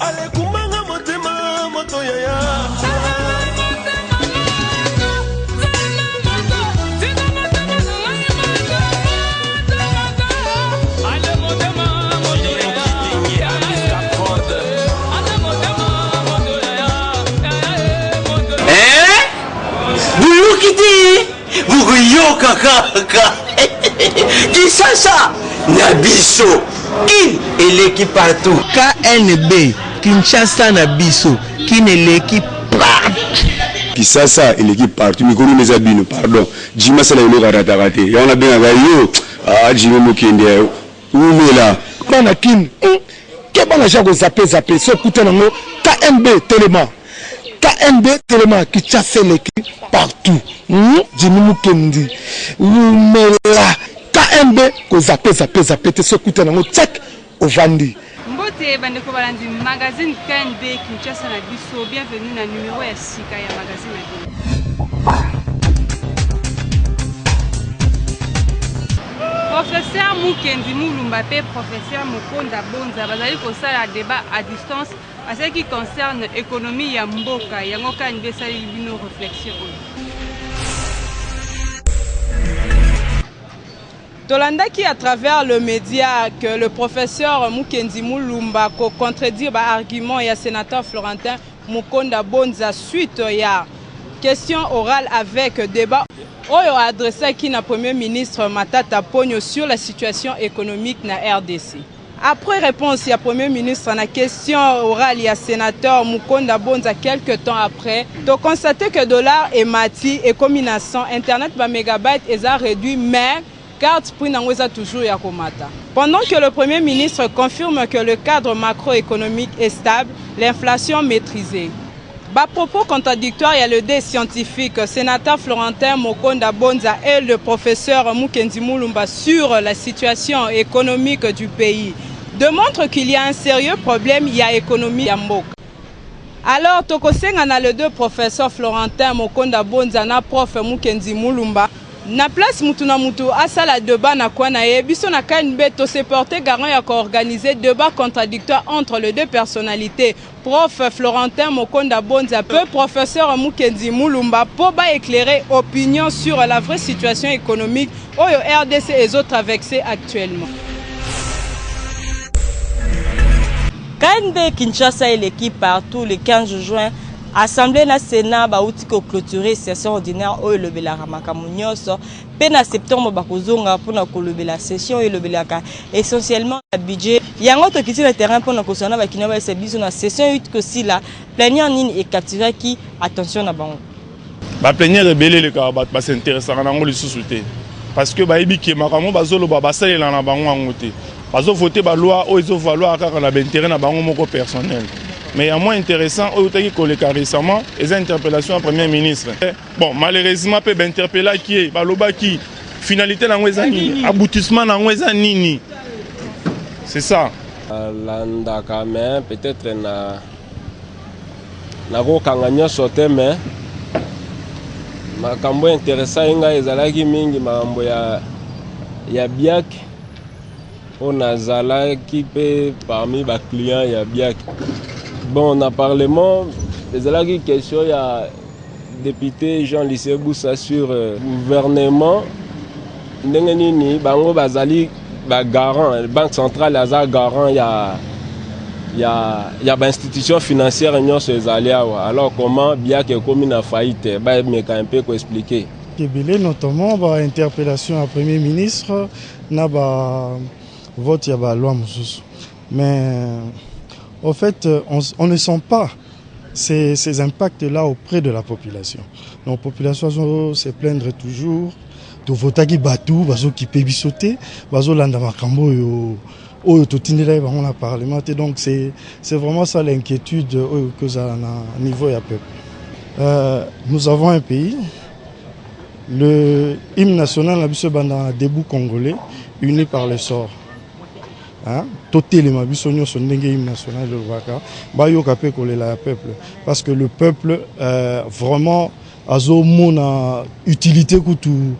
Alekumbanga motema moto yaya. Boyoki te, bokoyoka kaka. Kinshasa na biso, Kin eleki partout. KNB, Kinshasa na biso, Kin eleki partout. Kisasa eleki partout, mikolo eza bino. Pardon, Jimi asala eloko arataka te, yango nabengaka yo. Ah, Jimi Mokende, umela. Bana Kin, ke bana ja kozape zape so okuta nango. KNB telema, KNB telema, Kinshasa eleki partout. Jimi Mukendi, umela. KNB kozape zape zape te, so okuta nango tiak ovandi. Mbote bandeko balandi magazine KNB Kinshasa na biso, bienvenue na numero ya sika ya magazine na bino. Professeur Mukendi Mulumba mpe professeur Mokonda Bonza bazali kosala débat à distance à ce qui concerne économie ya mboka. Yango KNB esaleli bino réflexion oyo. Tolandaki à travers le média que le professeur Mukendi Mulumba ko contredire ba argument ya sénateur Florentin Mukonda Bonza suite ya question orale avec débat oyo adressaki na premier ministre Matata Ponyo sur la situation économique na RDC. Après réponse ya premier ministre na question orale ya sénateur Mukonda Bonza, quelques temps après, to constaté que dollar emati, ekomi na 100, internet ba mégabyte eza réduit, mais carte prix nango eza toujours ya komata. Pendant que le premier ministre confirme que le cadre macroéconomique est stable, l'inflation maîtrisée. Ba propos contradictoires, il y a le deux scientifique, sénateur Florentin Mokonda Bonza et le professeur Mukendi Mulumba, sur la situation économique du pays, démontre qu'il y a un sérieux problème, il y a économie ya mboka. Alors, tokosenga na le deux professeurs Florentin Mokonda Bonza na prof Mukendi Mulumba, na place mutu na mutu asala débat na kwa na ye, biso na KNB to se porter garant ya koorganiser débat contradictoire entre les deux personnalités, prof Florentin Mokonda Bonza pe professeur Mukendi Mulumba, mpo baéclairer opinion sur la vraie situation économique oyo RDC ezotraverser actuellement. KNB Kinshasa eleki partout. Le 15 juin, Assemblée na Sénat bauti koclôturer session ordinaire oyo elobelaka makambo nyonso, mpe na septembre bakozonga mpona kolobela session oyo elobelaka essentiellement na budget. Yango tokiti na terrain mpona kosala na bakinois bayesa biso na session euti kosila, plénière nini ecapturaki attention na bango. Baplénière ebele elekaka, bato bas'intéressaka nango lisusu te, parce que bayebi ke makambo bazoloba basalela na bango yango te. Bazovote baloi oyo ezovaloir kaka na baintérêt na bango moko personnel. Mais ya moins intéressant oyo otaki koleka récemment eza interpellation ya premier ministre. Bon, malheureusement mpe bainterpellaki ye, balobaki finalité nango eza nini, aboutissement nango eza nini, c'est ça. Alandaka, mais peut-être na nakokanga nyonso te, mais makambo intéressant ye ngai ezalaki mingi makambo ya BIAC, mpo nazalaki mpe parmi baclient ya BIAC. Bon, na parlement ezalaki question ya député Jean Lucien Bussa sur gouvernement, ndenge nini bango bazali bagarant, banque centrale aza garant ya bainstitution financière nyonso ezali awa. Alors comment BIAC ekomi na faillite? Bameka mpe koexpliquer. Ebele, notamment bainterpellation ya premier ministre na bavote ya baloi mosusu. Mais au fait, on ne sent pas ces impacts-là auprès de la population. Donc population se plaindre toujours, tovotaki bato bazokipe biso te, bazolanda makambo oyo totindelaki bango na parlement te. Donc c'est vraiment ça l'inquiétude oyo kozala na niveau ya peuple. Nous avons un pays, le hymne national na biso ebandaka na "Debout Congolais, unis par le sort", hein? Totelema biso nyonso ndenge hymne national elobaka, bayoka mpe kolela ya peuple, parce que le peuple vraiment azomona utilité kutu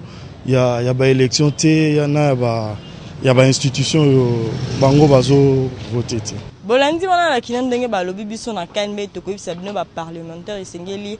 ya baélection te, ya na ya ba ya ba institution oyo bango bazo voter te. Bolandi wana na kina ndenge balobi biso na KNB tokoyebisa bino ba parlementaire esengeli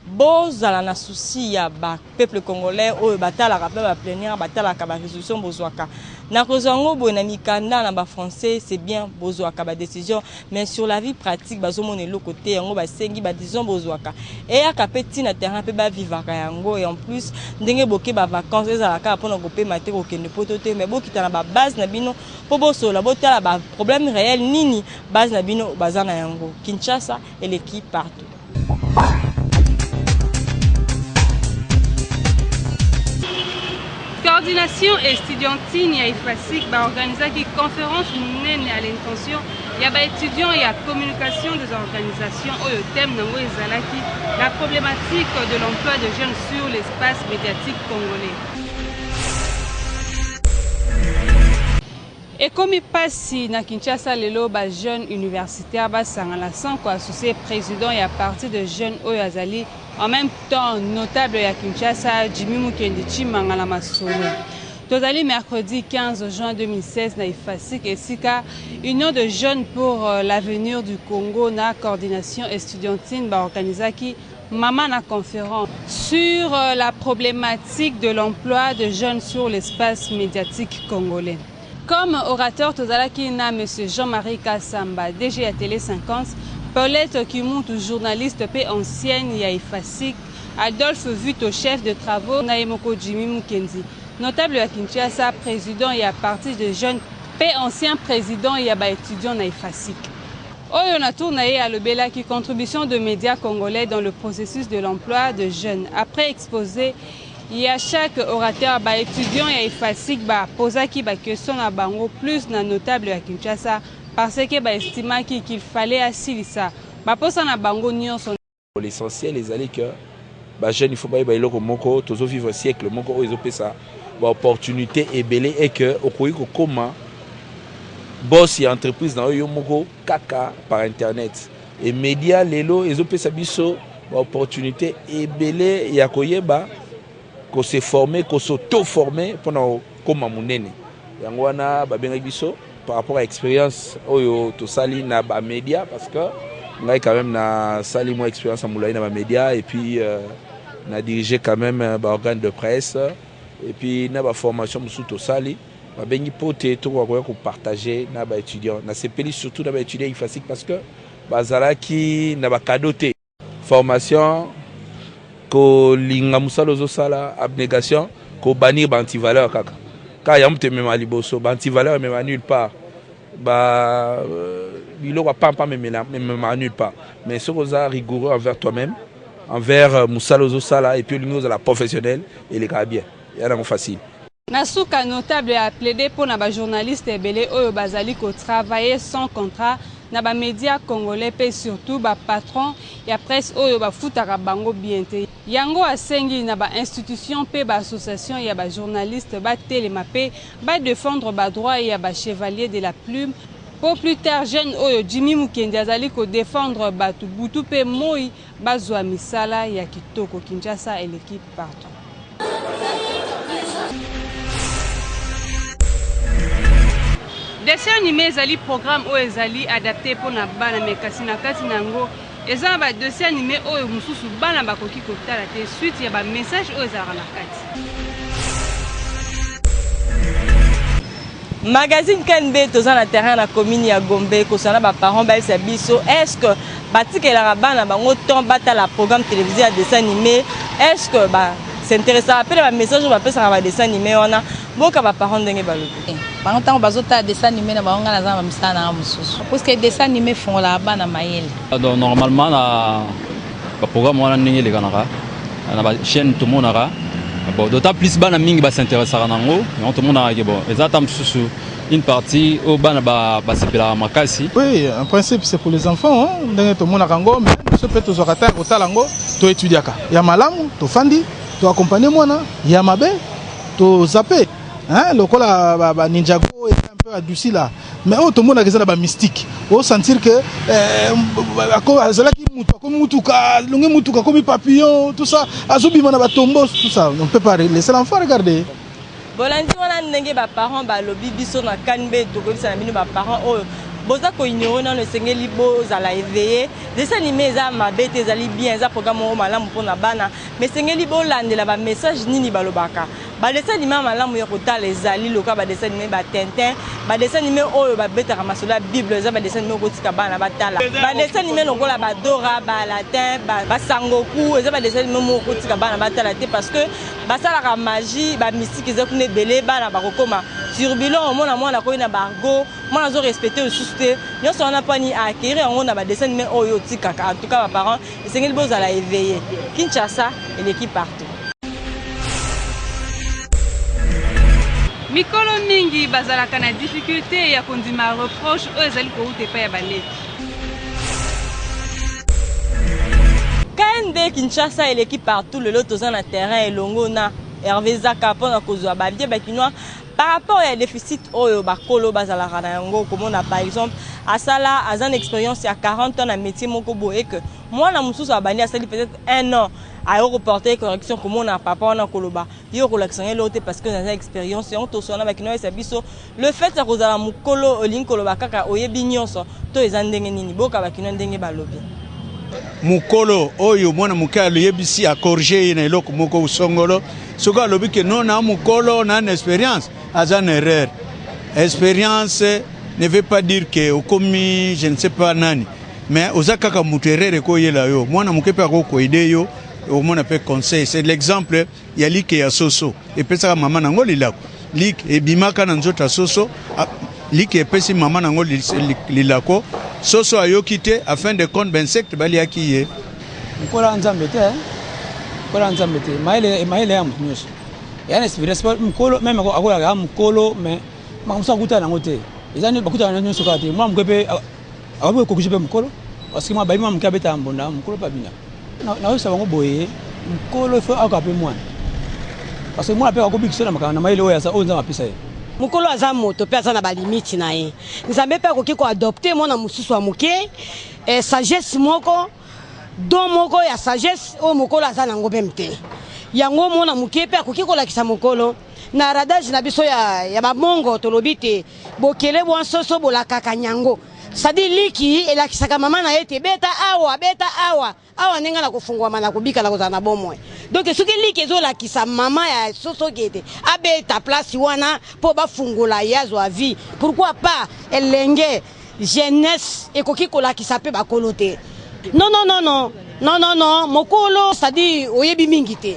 bozala na souci ya ba peuple congolais oyo batalaka mpe ba plenière batalaka ba résolution bozwaka na kozwa yango boye na mikanda na ba français c'est bien bozwaka ba décision mais sur la vie pratique bazomona eloko te yango basengi ba décision bozwaka eyaka mpe ntina terrain mpe bavivaka yango et en plus ndenge boke ba vacances ezala kaka mpona kopema te kokende poto te mais bokita na ba base na bino mpo bosolola botala ba problème réel nini base na bino baza na yango Kinshasa eleki partout. Coordination estudiantine ya IFASIC baorganisaki conférence monene à l'intention ya baétudiants ya communication des organisations oyo thème nango ezalaki la problématique de l'emploi de jeunes sur l'espace médiatique congolais. Ekomi pasi na Kinshasa lelo ba jeunes universitaires basangana sans ko associer president ya parti de jeunes oyo azali en meme temps notable ya Kinshasa Jimmy Mukendi Tshimanga na masolo. Tozali mercredi 15 juin 2016 na IFASIC esika Union de jeunes pour euh, l'avenir du Congo na coordination estudiantine ba organisaki mama na conférence sur euh, la problématique de l'emploi de jeunes sur l'espace médiatique congolais. Comme orateur tozalaki na monsieur Jean-Marie Kassamba, DG ya Télé 50, Paulette Kimuntu, journaliste pe ancienne ya IFASIC, Adolphe Vuto, chef de travaux na ye moko Jimmy Mukendi, notable ya Kinshasa, président ya parti de jeunes pe ancien président ya ba étudiants na IFASIC. Oyo na tour na ye alobelaki contribution de medias congolais dans le processus de l'emploi de jeunes. Après exposé ya chaque orateur, ba etudiants ya IFASIC ba posaki ba questions na bango plus na notable ya Kinshasa parce que ba estimaki qu'il fallait asilisa ba posa na bango nionso. L'essentiel ezali que ba jeunes il faut bayeba eloko moko, tozo vivre siècle moko oyo ezopesa ba opportunités ebele et que okoki kokoma boss ya entreprise na yo yo moko kaka par internet. Et media lelo ezopesa biso ba opportunités ebele ya koyeba ko se former, ko s'auto-former mpona kokoma monene. Yango wana babengaki biso par rapport à experience oyo tosali na ba media parce que ngai quand même nasali mwa experience ya molai na ba media et puis euh, na dirige quand même euh, ba organe de presse et puis na ba formation mosusu tosali babengi mpo te tokoka koya kopartage na ba étudiants. Nasepeli surtout na ba étudiants IFASIC parce que bazalaki na ba cadeau te. Formation, kolinga mosala ozosala, abnégation, ko bannir ba antivaleurs kaka. Kaka yango moto emema liboso, ba antivaleurs emema nulle part. Ba biloko ya pam pam emema nulle part. Mais soki oza rigoureux envers toi-même, envers mosala ozosala et puis olingi ozala professionnel, elekaka bien. Eya nango facile. Na suka, notable a plaider mpo na ba journalistes ebele oyo bazali ko travailler sans contrat na ba medias congolais mpe surtout ba patrons ya presse oyo bafutaka bango bien te. Yango asengi na ba institutions mpe ba associations ya ba journalistes batelema mpe ba defendre ba droits ya ba chevaliers de la plume mpo plus tard jeune oyo Jimmy Mukendi azali ko defendre batu butu mpe moyi bazua misala ya kitoko. Kinshasa eleki partout. Dessin anime ezali programme oyo ezali adapte mpo na bana me kasi na kati na yango eza na ba dessin anime oyo mosusu bana bakoki kotala te suite ya ba message oyo ezalaka na kati. Magazine KNB toza na terrain na commune ya Gombe kosana ba parents bayebisa biso est-ce que batikelaka bana bango temps batala programme télévisé ya dessin animé est-ce que ba s'intéressaka mpe na ba message oyo bapesaka ba dessin animé wana boka ba parents ndenge balobi. Bango ntango bazotala dessin animé na bango ngai naza na bamisala na ngai mosusu puisque dessin animé efongolaka bana mayele. Donc normalement na ba programme wana ndenge elekanaka na ba chaîne tomonaka bon d'autant plus bana mingi ba s'intéressaka nango yango tomonaka ke bon eza ata mosusu une partie oyo bana basepelaka makasi. Oui, en principe c'est pour les enfants hein, ndenge tomonaka yango mais biso mpe tozwaka temps ya kotala yango to étudiaka ya malamu tofandi to accompagner mwana ya mabe to zappe hein, lokola ba, ba ninjago eza un peu adouci là mais oyo tomonaka eza na ba mystique o sentir que eh, azalaki mutu akomi mutuka alongi mutuka akomi papillon tout ça azobima na batombo tout ça on peut pas laisser l'enfant regarder. Bolandi wana ndenge ba parents balobi biso na KNB tokoyebisa na bino ba parents oyo boza ko ignorer nano esengeli bozala eveille. Dessin anime eza mabe te ezali bien eza programme moko malamu pona bana mais esengeli bolandela ba message nini balobaka. Ba dessin anime ya malamu ya kotala ezali lokola ba dessin anime ba Tintin, ba dessin anime oyo babetaka masolo ya bible eza ba dessin anime okotika bana batala. Ba dessin anime lokola ba Dora, ba Aladdin, ba Sangoku eza ba dessin anime moko okotika bana batala te parce que basalaka magie, ba mystique eza kuna ebele, bana bakokoma turbulent, omona mwana akomi na ba argot, mwana azo respecter lisusu te. Nionso wana mpo nini? A acquerir yango na ba dessin anime oyo otikaka. En tout cas ba parents esengeli bozala eveille. Kinshasa eleki partout. Mikolo mingi bazalaka na difficulte ya kondima reproche oyo ezali kowuta epai ya baleki. KNB Kinshasa eleki partout lelo toza na terrain elongo na Herve Zaka pona kozwa ba bien ba kinois par rapport ya deficit oyo bakolo bazalaka na yango komona par exemple asala aza na experience ya 40 ans na métier moko boye que mwana mosusu abandi asali peut-être un an ayo ko porter correction komona papa wana koloba yo okolakisa ngai eloko te parce que naza experience yango toswana ba kinois ya biso Le fait ya kozala mukolo olingi koloba kaka oyebi nionso to eza ndenge nini? Boyoka ba kinois ndenge balobi. Mukolo oyo mwana moke ayebisi a corriger ye na eloko moko songolo, soki alobi ke non na mukolo na na experience, aza na erreur. Experience ne veut pas dire que okomi je ne sais pas nani, mais oza kaka mutu, erreur ekoyela yo. Mwana moke pe akoki ko aider yo, okomona pe conseil. C'est l'exemple ya like ya soso epesaka mama na yango lilako. Like ebimaka na nzoto ya soso, like epesi mama na yango lilako, soso ayoki te, à fin de compte ba insectes baliaki ye. Mokolo ya Nzambe te, mokolo ya Nzambe te, mayele mayele ya moto nyonso eya na experience. Mokolo meme akolaka ya mokolo, mais makambo mosusu akutana yango te, eza bakutana nyonso kaka te. Mwa moke mpe akoki kokokisa mpe mokolo, parce que mwa bayebi mwa moke abetaka mbonda, mokolo mpe abina. Nakoyebisa bango boye, mokolo il faut ayoka mpe mwana, parce que mwana mpe akobikisa na makambo na mayele oyo oyo Nzambe apesa ye. Mokolo aza moto mpe aza na ba limite na ye. Nzambe mpe akoki ko adopter mwana mosusu ya moke, eh, sagesse moko, don moko ya sagesse oyo mokolo aza na yango meme te. Yango mwana moke mpe akoki kolakisa mokolo. Na radage na biso ya, ya bamongo tolobi te bokele bwa nsoso bolakaka nyango. C'est-à-dire liki elakisaka mama na ye te beta awa, beta awa, awa nde ngai nakofungwama, nakobika, nakozala na bomoi. Donc soki liki ezolakisa mama ya soso ete abeta place wana mpo bafungola ye azwa vie, pourquoi pas elenge jeunesse ekoki kolakisa mpe bakolo te? Non, non, non, non, non, non, non, mokolo c'est-à-dire oyebi mingi te.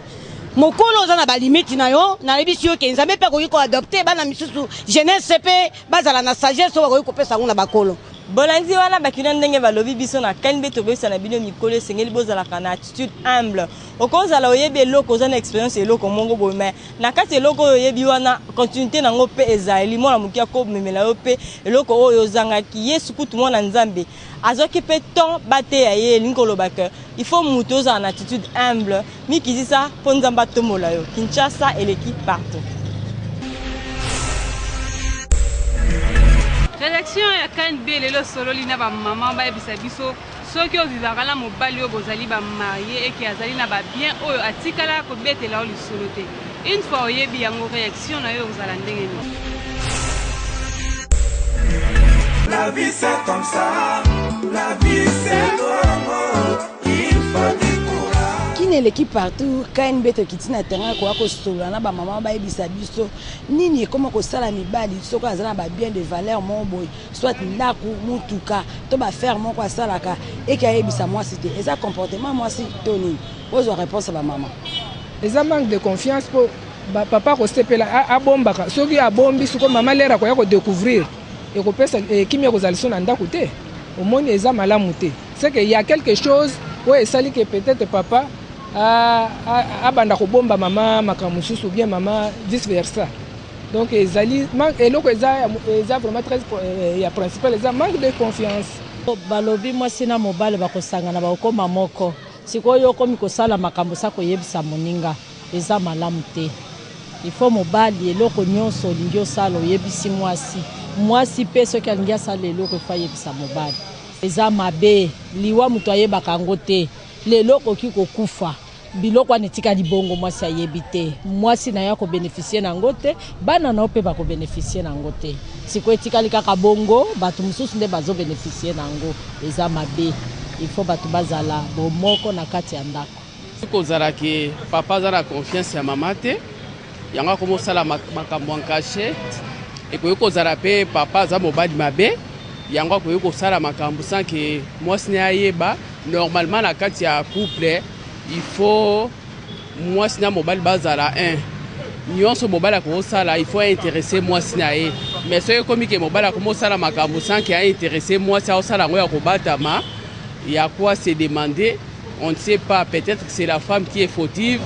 Mokolo oza na ba limite na yo, nayebisi yo ke Nzambe mpe akoki ko adopter bana misusu jeunesse mpe bazala na sagesse oyo bakoki kopesa yango na bakolo. Bolandi wana ba kinois ndenge balobi biso na KNB tokoyebisa na bino mikolo esengeli bozalaka na attitude humble. Okozala oyebi eloko oza na experience ya eloko moko boye mais na kati ya eloko oyo oyebi wana continuite na yango pe ezali mwana moke akomemela yo pe eloko oyo ozangaki. Yesu kutu mwana Nzambe azwaki pe temps bateya ye elingi koloba que il faut mutu ozala na attitude humble Mikitisa po Nzambe atombola yo. Kinshasa eleki partout. Redaction ya KNB lelo osololi na ba maman bayebisa biso soki ovivaka na mobali oyo bozali ba marie eke azali na ba bien oyo atikala kobetela yo lisolo te une fois oyebi yango reaction na yo ekozala ndenge nini? La vie c'est comme ça, la vie c'est bongo. Kin eleki partout, KNB tokiti na terrain koya kosolola na ba mama bayebisa biso nini ekoma kosala mibali soki aza na ba bien de valeur moko boye soit ndaku, mutuka to ba affaire moko asalaka eke ayebisa mwasi te eza comportement mwasi to nini? Bozwa reponse ya ba mama. Eza manque de confiance po ba papa akosepela abombaka soki abombi sikoyo mama lere akoya ko decouvrir ekopesa kimia ekozala lisusu na ndaku te omoni eza malamu te. C'est que il ya quelque chose oyo esali que peut-etre papa abanda kobomba mama makambo mosusu ou bien mama vice versa. Donc ezali manque, eloko eza eza vraiment très ya principal eza manque de confiance. Balobi mwasi na mobali bakosangana bakokoma moko, sikoyo yo okomi kosala makambo sa koyebisa moninga eza malamu te. Il faut mobali eloko nionso olingi osala oyebisi mwasi, mwasi pe soki alingi asala eloko il faut ayebisa mobali. Eza mabe liwa mutu ayebaka yango te lelo okoki kokufa. Biloko wana etikali bongo, mwasi ayebi te, mwasi na ye akobeneficie na yango te, bana na yo mpe bakobeneficie na yango te. Sikoyo etikali kaka bongo, bato mosusu nde bazobeneficie na yango. Eza mabe, il faut bato bazala bomoko na kati ya ndako. Kozala ke papa aza na confiance ya mama te, yango akomi kosala makambo en cachette. Ekoki kozala mpe papa aza mobali mabe, yango akoki kosala makambo sans ke mwasi na ye ayeba. Normalement na kati ya couple il faut mwasi na mobali bazala un nyonso. Mobali akosala, il faut intéresser mwasi na ye, mais soki ekomi ke mobali akomi kosala makambo sans ke aintéresser mwasi, aosala yango ya kobatama, ya quoi se demander. On ne sait pas, peut-être que c'est la femme qui est fautive,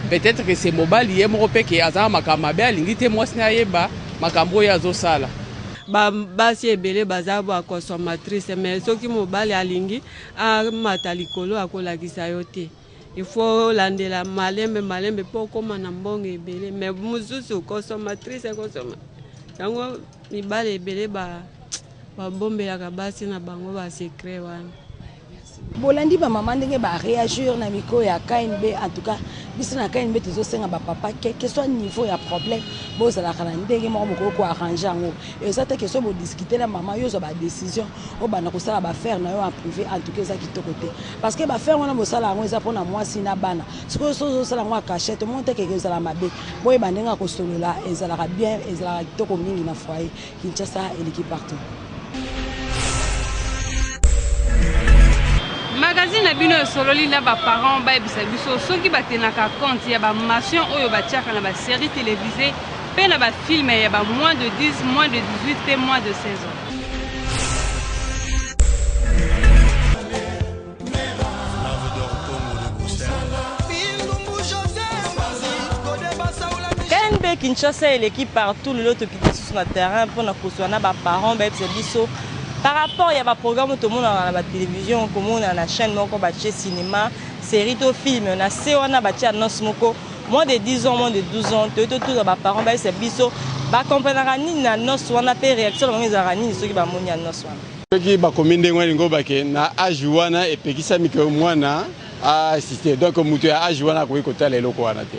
peut-être que c'est mobali ye moko mpe ke aza na makambo mabe, alingi te mwasi na ayeba makambo oyo azosala. Basi ebele baza baconsommatrice, mais soki mobali alingi amata likolo, akolakisa yo te. Il faut olandela malembe malembe mpo okóma na mbongo ebele. Mais mosusu consommatrice, consomma yango. Mibali ebele babombelaka basi na bango basecret wana. Bolandi bamama ndenge baréagir na micro ya KNB. En tout cas, biso na KNB tozosenga bapapa, quel que soit niveau ya problème, bozalaka na ndenge moko mokoki koarranger yango. Eza te question bodiscuter na mama, yo ozwa badécision, obanda kosala baaffaire na yo en privé. En tout cas, eza kitoko te, parce que baaffaire wana bosala yango eza mpona mwasi na bana. Sikoyo so ozosala yango ya cachette, omoni te keke ezala mabe. Boyeba ndenge ya kosolola, ezalaka bien, ezalaka kitoko mingi na foyer. Kinshasa eleki partout. Magazine na bino esololi na baparent, bayebisa biso soki batenaka compte ya bamention oyo batiaka na basérie télévisée mpe na bafilm ya ba moins de 10, moins de 18 mpe moins de 16 ans. KNB Kinshasa eleki partout. Lelo tokiti lisusu na terrain mpona kozwa na baparent, bayebisa biso par rapport ya baprogramme tomonaka na batélévision. Komona na chaîne moko batie cinéma, série to film, na se wana batie annonce moko moins de 10 ans, moins de 12 ans. Toye totuna baparent, bayebisa biso bakomprenaka nini na annonce wana mpe réaction na bango ezalaka nini soki bamoni annonce wana. Soki bakomi ndenge wana, elingi obake na âge wana epekisami ke mwana aassiste. Donc moto ya âge wana akoki kotala eloko wana te.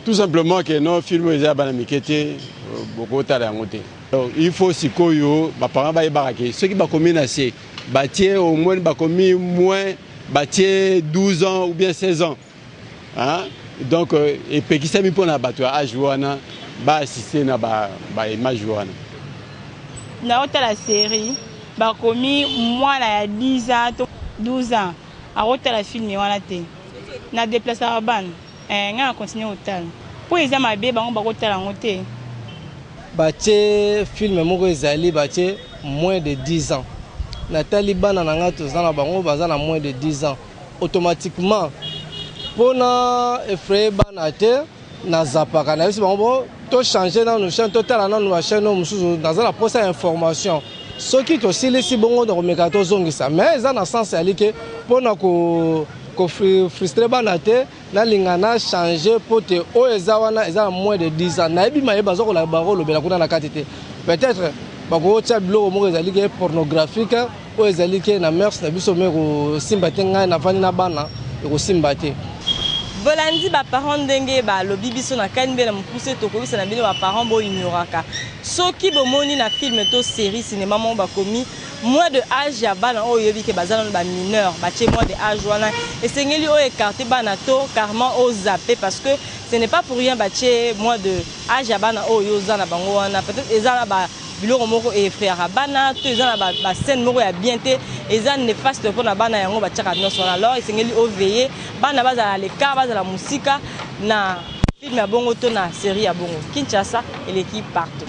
Tout simplement ke non, film oyo eza ya bana mike te, bokotala yango te. Donc il faut sikoyo baparent bayebaka ke soki bakomi na se, batie au moins, bakomi moins, batie 12 ans ou bien 16 ans, hein? Donc epekisami mpona bato ya âge wana baassiste na baimage ba wana. Naotala série, bakomi mwana ya 10 ans to 12 ans akotala film wana te. Na déplaçaka bana, eh, ngai na continue kotala mpo eza mabe, bango bakotala yango te. Batie film moko ezali, batie moins de 10 ans. Natali bana na ngai, toza na bango, baza na moins de 10 ans. Automatiquement, mpona effrayer bana te, nazapaka, nayebisi bango: bo tochange nanu chaîne, totala nanu bachaîne oyo mosusu. Naza na posa ya information. Soki tosilisi bongo, nakomeka tozongisa. Mais eza na sens yali ke mpona kofrustrer bana te, nalinga na change mpo te oyo eza wana eza na moins de 10 ans. Nayebi maye baza bakolobela kuna na kati te. Peut-être bakotia biloko moko ezali ke pornographique, oyo ezali ke na mœurs na biso me ekosimba te. Ngai navandi na bana, ekosimba te. Bolandi baparent ndenge balobi. Biso na KNB, na mokuse, tokoyebisa na bino baparent, boignoraka soki bomoni na film to série cinéma moko bakomi moins de âge ya bana oyo oyebi ke baza nano bamineur, batie moins de âge wana, esengeli oyo écarte bana to carrément ozappe, parce que ce n'est pas pour rien batie moins de âge ya bana oyo oza na bango wana. Peut-être eza na ba biloko moko effrayaka bana to eza na bascène moko ya bien te, eza néfaste mpona bana, yango batiaka nyonso wana. Alors esengeli oveiller bana, bazala l'écart, bazala mosika na film ya bongo to na série ya bongo. Kinshasa eleki partout.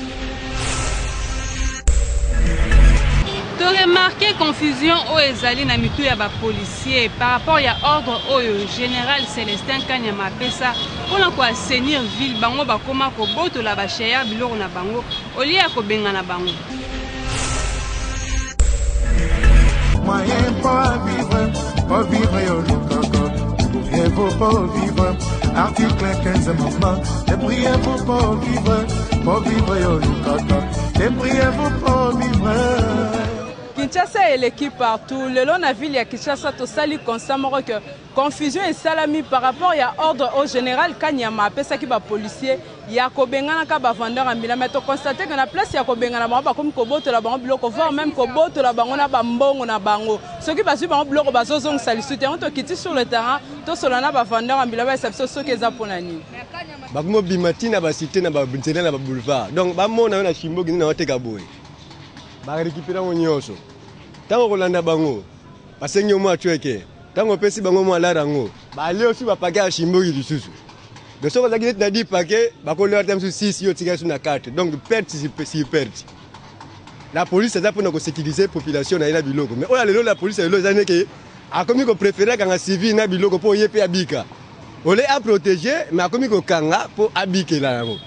Toremarquer confusion oyo ezali na mitu ya bapolicier par rapport ya ordre oyo général Célestin Kanyama apesa mpona koassainir ville. Bango bakóma kobotola bachayeur biloko na bango au lieu ya kobengana bango. Moyen pour vivre, pour vivre yo lukaka. Débrouillez-vous pour vivre. Article 15, maman. Débrouillez-vous pour vivre, pour vivre yo lukaka. Débrouillez-vous pour vivre. Kinshasa eleki partout. Lelo na ville ya Kinshasa tosali constat moko que confusion esalami par rapport ya ordre au général Kanyama apesaki ba policiers ya kobenganaka ba vendeurs ambulants, mais to constate que na place ya kobengana bango bakomi kobotola bango biloko, voire même kobotola bango na ba mbongo na bango. Soki bazwi bango biloko bazozongisa lisusu te. Yango tokiti sur le terrain tosolola na ba vendeurs ambulants bayebisa biso soki eza mpona nini. Bakomi obima ti na ba cite na ba nzela na ba boulevard, donc bamona yo na chimboki nde na oteka boye, ba récupérer yango nyonso. Ntango okolanda bango basengi yo mwa cweke, ntango opesi bango mwa lar yango balie osi bapake ya chimboki lisusu. Donc soki ozalaki neti na 10 paquet, bakolia ata mosusu 6, yo otikali su na 4, donc perte sur perte. La police aza mpona kosécuriser population na ye na biloko, mais oyo ya lelo la police ya lelo eza ndeke akomi koprefere akanga civil na biloko mpo ye mpe abika, ole aprotéger, mais akomi kokanga mpo abikela yango.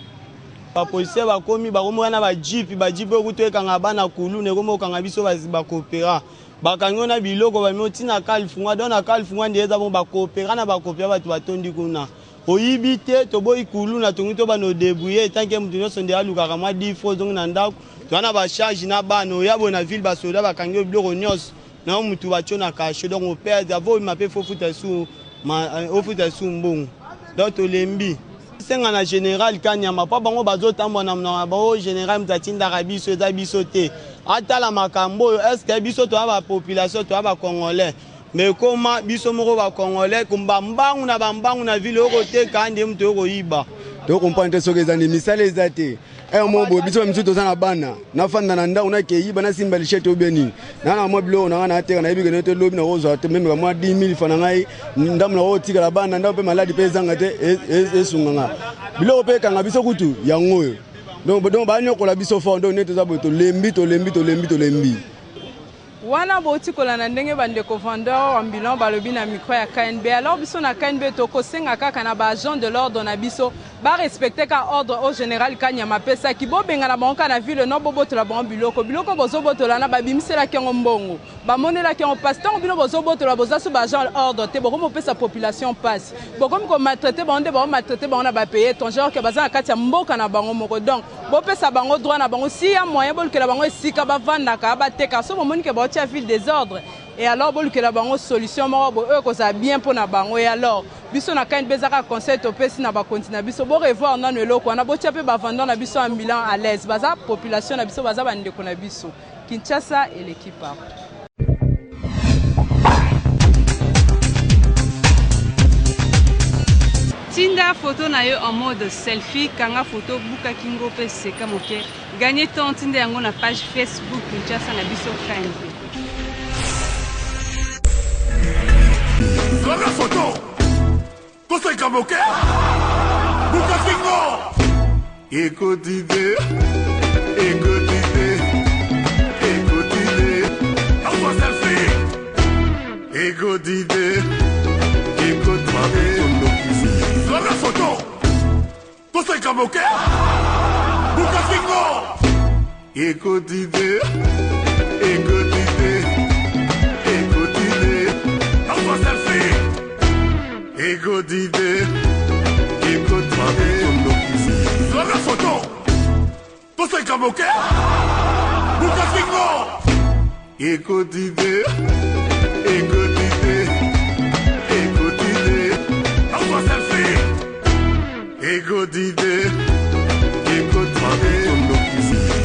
Bapolisier bakomi bakomi wana bajipe bajipe oyo kutu ekanga bana kuluna ekomi kokanga biso bacoopera bakangi yo na biloko bamemi otina kalfungwa donc na kalfungwa nde eza bongo bacoopera na bacoopera bato batondi kuna oyibi te toboyi kuluna tongi tobanda odebrouille etanke moto nyonso nde alukaka mwa difo ozongi na ndako toza na bacharge na bana oya boye na ville basoda bakangi yo biloko nyonso na yo mutu batio na cachot donc operdre avo obima mpe fo ofuta su ofuta su mbongo donc tolembi senga na général Kanyama mpo bango bazotambola na monoko na bango général moto atindaka biso eza biso te atala makambo oyo est-ce biso toya bapopulation toya bacongolais mais ekoma biso moko bacongolais bambangu na bambangu na ville okoteka nde moto okoyiba. Tocomprendre te soki eza nini, misala eza te. Ere moko boye biso bamisusu toza na bana, nafanda na ndako nakeyiba nasimba lichete obe nini naa na mwa biloko na ngai nateka, nayebi kende te lobi nakozwa te meme kamwa 10 000 fa na ngai ndambo nakotikala bana ndambo mpe maladi mpe ezanga te esunga nga biloko mpe ekanga biso kutu yango oyo. Donc banyokola biso fort, donc nde toza boye tolembi tolembi tolembi tolembi. Wana bouti kolanda ndenge bandeko vendeur ambulant balobi na micro ya KNB. Alors biso na KNB tokosenga kaka na ba agent de l'ordre na biso ba respecte ka ordre au général Kanyama apesaki, bobengana bango kaka na ville no bobotola bango biloko. Biloko bozobotola na babimiselaki yango mbongo, bamonelaki yango mpasi. Ntango bino bozobotola boza so ba agent ordre te, bokomi kopesa population mpasi, bokomi komaltraite bango nde baomaltraite bango na bapays étranger ke baza na kati ya mboka na bango moko. Donc bopesa bango droit na bango, si ya moyen bolukela bango esika bavandaka bateka. So bomoni ke baotia ville désordre, et alors bolukela bango solution moko boye oyo ekozala bien mpo na bango. Et alors biso na KNB ezaka conseil topesi na bakonzi na biso, borevoir nano eloko wana, botia mpe bavendeur na biso ambulant à l'aise, baza population na biso, baza bandeko na biso. Kinshasa eleki partout. Tinda photo na yo en mode selfie, kanga photo, buka kingo pe seka moke. Gagner temps, tinda yango na page Facebook Kinshasa na biso KNB. Zwaka photo toseka moke buka kingo ekoti te ekoti te ekoti te azwa selfie ekoti te ekoti te zwaka photo toseka moke buka kingo ekoti te ekoti te ekoti te azwa selfie ekoti te ekoti te zwaka photo toseka moke buka kingo ekoti te ekoti te ekoti te azwa selfie ekoti te ekoti te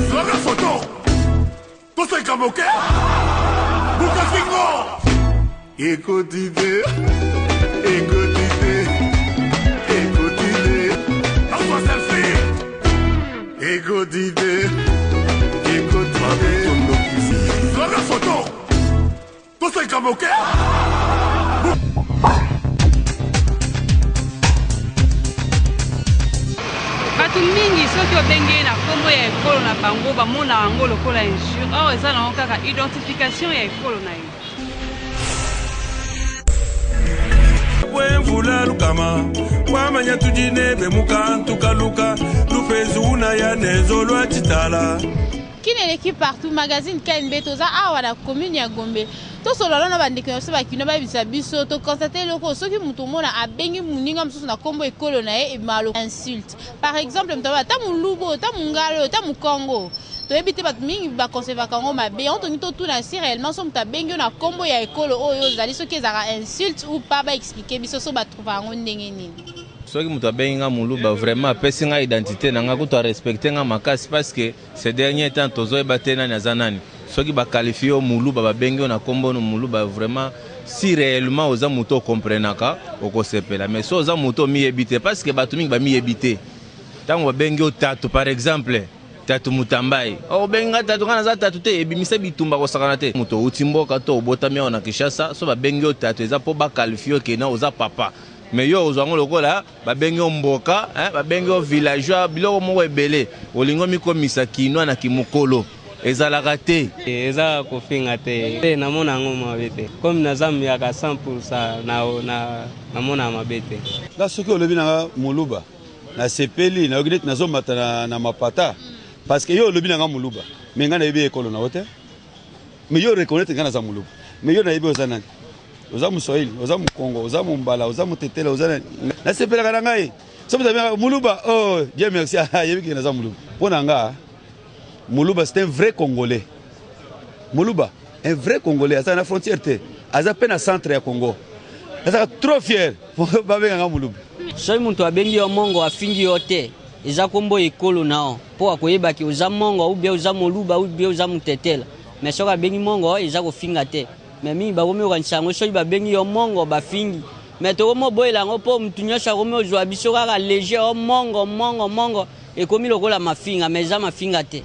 zwaka photo toseka moke buka kingo ekoti te ekoti te ekoti te azwa selfie ekoti te ekoti te zwaka photo toseka moke. Bato mingi soki obengi ye na nkombo ya ekolo na bango bamonaka yango lokola injure, or eza nango kaka identification ya ekolo na yo. Mvula lukama wamanya tudi nebe mukantu kaluka lupezi unaya nezolwa tshitala. Kin eleki partout, magazine KNB toza awa na commune ya Gombe. Tosolola na bandeko na biso bakino bayebisa biso toconstate eloko soki moto omona abengi moninga mosusu na nkombo ekolo na ye ebimaka lokola insulte. Par exemple moto aloba ata moluba oyo, ata mongala oyo, ata mokongo. Toyebi te bato mingi ba concevaka yango mabe. Yango tolingi totuna si réellement so moto abengi yo na kombo ya ekolo oyo ozali soki ezalaka insulte ou pas ba expliquer biso so ba trouvaka yango ndenge nini. Soki moto abengi nga muluba vraiment apesi nga identite na nga kutu a respecte nga makasi parce que ces derniers temps tozoyeba te nani aza nani. Soki ba qualifie yo muluba babengi yo na kombo no muluba vraiment si réellement oza moto o comprenaka okosepela mais so oza moto omiyebi te parce que bato mingi bamiyebi te ntango babengi yo tatu par exemple Tatu Mutambayi. Oh, obengi nga tatu, nga naza tatu te, ebimisa bitumba kosakana te. Moto outi mboka to obotami awa na Kinshasa, so babengi yo tatu eza po ba qualifier yo ke na oza papa. Mais yo ozwa yango lokola babengi yo mboka, hein, babengi yo villageois, biloko moko ebele. Olingi omikomisa kinois na kimokolo. Ezalaka te. Eza kofinga te. Te namona yango mabe te. Comme naza muyaka 100% na na namona mabe te. Nga soki olobi na nga muluba nasepeli nayoki neti nazomata na, na mapata parce que yo olobi na nga muluba mais nga nayebi ekolo na yo te mais yo reconnaître nga naza muluba mais yo nayebi oza nani oza moswahili oza mokongo oza mombala oza motetela oza nani nasepelaka na ngai soki moto muluba oh dieu merci ayebi keke naza muluba mpo na nga muluba c'est un vrai congolais muluba un vrai congolais aza na frontière te aza mpe na centre ya congo azalaka trop fier babengaka muluba Soki mutu abengi yo mongo afingi yo te eza kombo ya ekolo nao po akoyeba ke oza mongo ou bien oza moluba ou bien oza mutetela mais soki abengi mongo eza kofinga te mais mingi bakomi kokanisa yango soki babengi yo mongo bafingi mais tokomi oboyela yango po mutu nyonso akomi ozwa biso kaka leger o mongo mongo mongo ekomi lokola mafinga mais eza mafinga te.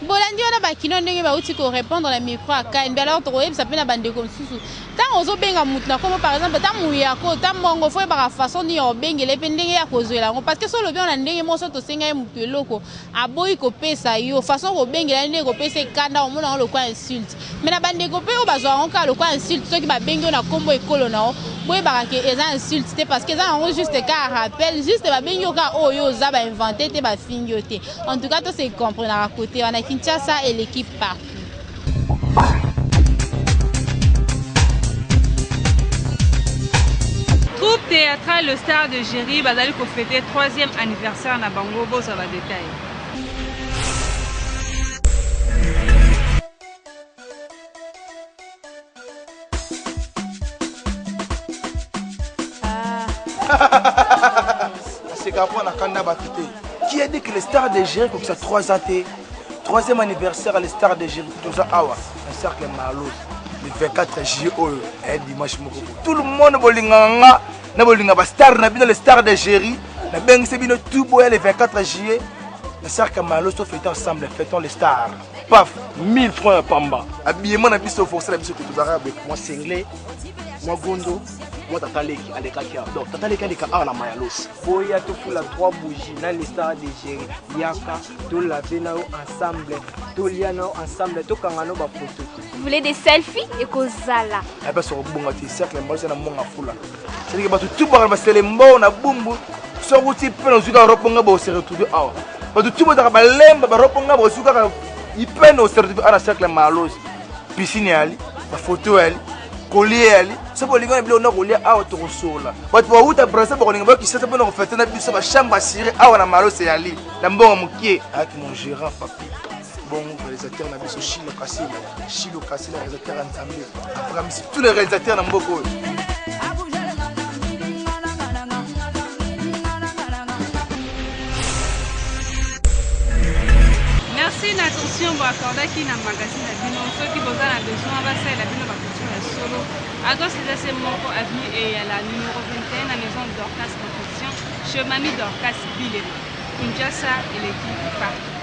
Bolandi wana ba kinois ndenge bawuti ko repondre na micro ya KNB alors tokoyebisa pe na ba ndeko mosusu tango ozobenga mutu na kombo par exemple ata muyaka ata mbongo faut oyebaka façon nini ya kobengela ye pe ndenge ye akozwela yango parce que soki olobi yango na ndenge moko soki tosenga ye mutu eloko aboyi kopesa yo façon okobengela ye nde ekopesa ye kanda omona yango lokola insulte mais na ba ndeko pe oyo bazwaka yango kaka lokola insulte soki babengi yo na kombo ekolo na yo boyebaka ke eza insulte te parce que eza yango juste kaka rappel juste babengi yo kaka oyo oza ba invente te bafingi yo te En tout cas, to se comprenaka côté wana Kinshasa eleki partout. Troupe théâtrale Le Star de Géry bazali ko fêter troisième anniversaire na bango bozwa ba détails. Naseka mpo na kanda bato te. Qui a dit que le star de Géry kokisa 3 ans te? Troisième anniversaire le star de Géry toza awa na cercle Malos le 24 juillet oyo eh, dimanche moko tout le monde bolingaka nga na bolinga ba star na bino le star de Géry nabengisi bino tout boya le 24 juillet na cercle Malos to fête ensemble fêtons les stars paf 1000 francs ya pamba habillement na biso force na biso tozalaka boye mwa sengle mwa gondo mwa tata leki alekaki awa donc tata leki aleka awa na mayalos boya tofula 3 bougie na lestar de géri yaka tolave na yo ensemble tolia na yo ensemble tokanga no bafoto Vous voulez des selfies ekozala apesa kobonga te cercle mbalisa na mbonga fula cetike bato tu baka na basele mbongo na bumbu soki uti mpe nozwi kaka roponga bo se retrouve awa bato tu bozaka balemba baroponga bozwi kaka ipene ose retrouve awa na cercle malos piscine yali bafoto yali kolia yali soki bolingi na biloko na kolia awa tokosola bato bauta brasa bakolinga bakisasa mpona kofete na biso bachambre asire awa na malos eyali na mbongo mokie ayaki mon gérant papi bongo réalisateur na biso shilo kasila shilo kasila réalisateur ya nzambe akamisi tous les réalisateurs na mboka oyo Merci na attention bo accordaki na magazine na bino soki boza na besoin basalela bino ba culture ya solo adresse eza se moko avenue Eyala numéro 21 na maison Dorcas Confection chez Mamie Dorcas Bilema Kinshasa eleki partout.